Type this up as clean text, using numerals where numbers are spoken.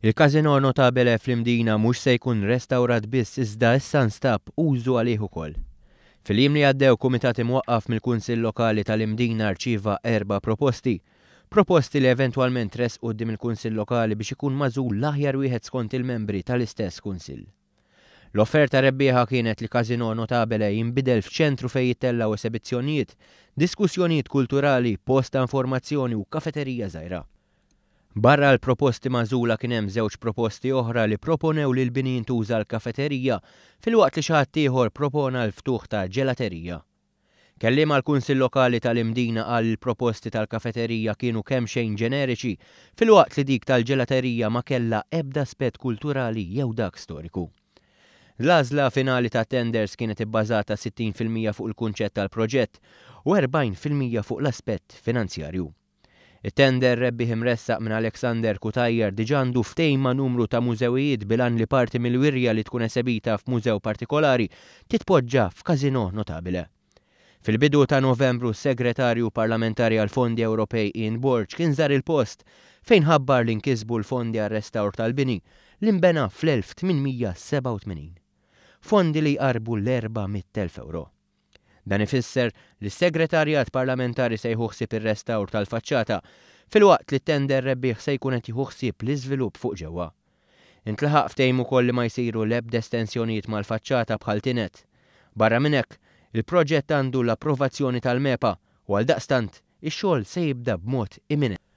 Il-Casino Notabile fl-Imdina mhux se jkun restawrat biss iżda issa nstab użu għalih ukoll. Fil-jiem li għaddew kumitat imwaqqaf mill-Kunsill Lokali tal-Imdina rċieva erba' proposti. Proposti li eventwalment tressqu quddiem il-Kunsill Lokali biex ikun magħżul l-aħjar wieħed skont il-membri tal-istess Kunsill. L-offerta rebbieħa kienet li Casino Notabile jinbidel f'ċentru fejn jittellgħu esebizzjonijiet, diskussjonijiet kulturali, post ta' informazzjoni u kafeterija żgħira. Barra l-proposti magħżula kien hemm żewġ proposti oħra li proponew li l-bini jintuża għal kafeterija filwaqt li xi ħadd ieħor propona l-ftuħ ta' ġelaterija. Kelliem għall-Kunsill Lokali tal-Imdina qal li l-proposti tal-kafeterija kienu kemxejn ġeneriċi filwaqt li dik tal-ġelaterija ma kellha ebda aspett kulturali jew dak storiku. L-għażla finali tat-tenders kienet ibbażata 60% fuq il-kunċett tal-proġett u 40% fuq l-aspett finanzjarju. It-tender rebbieħ imressaq minn Alexander Cutajar diġà għandu ftehim ma' numru ta' mużewijiet bil-għan li parti mill-wirja li tkun esebita f'mużew partikolari titpoġġa f'Casino Notabile. Fil-bidu ta' Novembru s-Segretarju Parlamentari għall-Fondi Ewropej Ian Borg kien żar il-post fejn ħabbar li nkisbu l-fondi għar-restawr tal-bini li nbena fl-1887. Fondi li jqarrbu l-400,000 ewro. Dan ifisser li s-Segretarjat Parlamentari se jieħu ħsieb ir-restawr tal-faċċata, filwaqt li t-tender rebbieħ se jkun qed jieħu ħsieb l-iżvilupp fuq ġewwa. Intlaħaq ftehim ukoll li ma jsiru l-ebda estensjonijiet mal-faċċata bħal tined. Barra minn hekk, il-proġett għandu l-approvazzjoni tal-MEPA u għaldaqstant, ix-xogħol se jibda b'mod imminenti.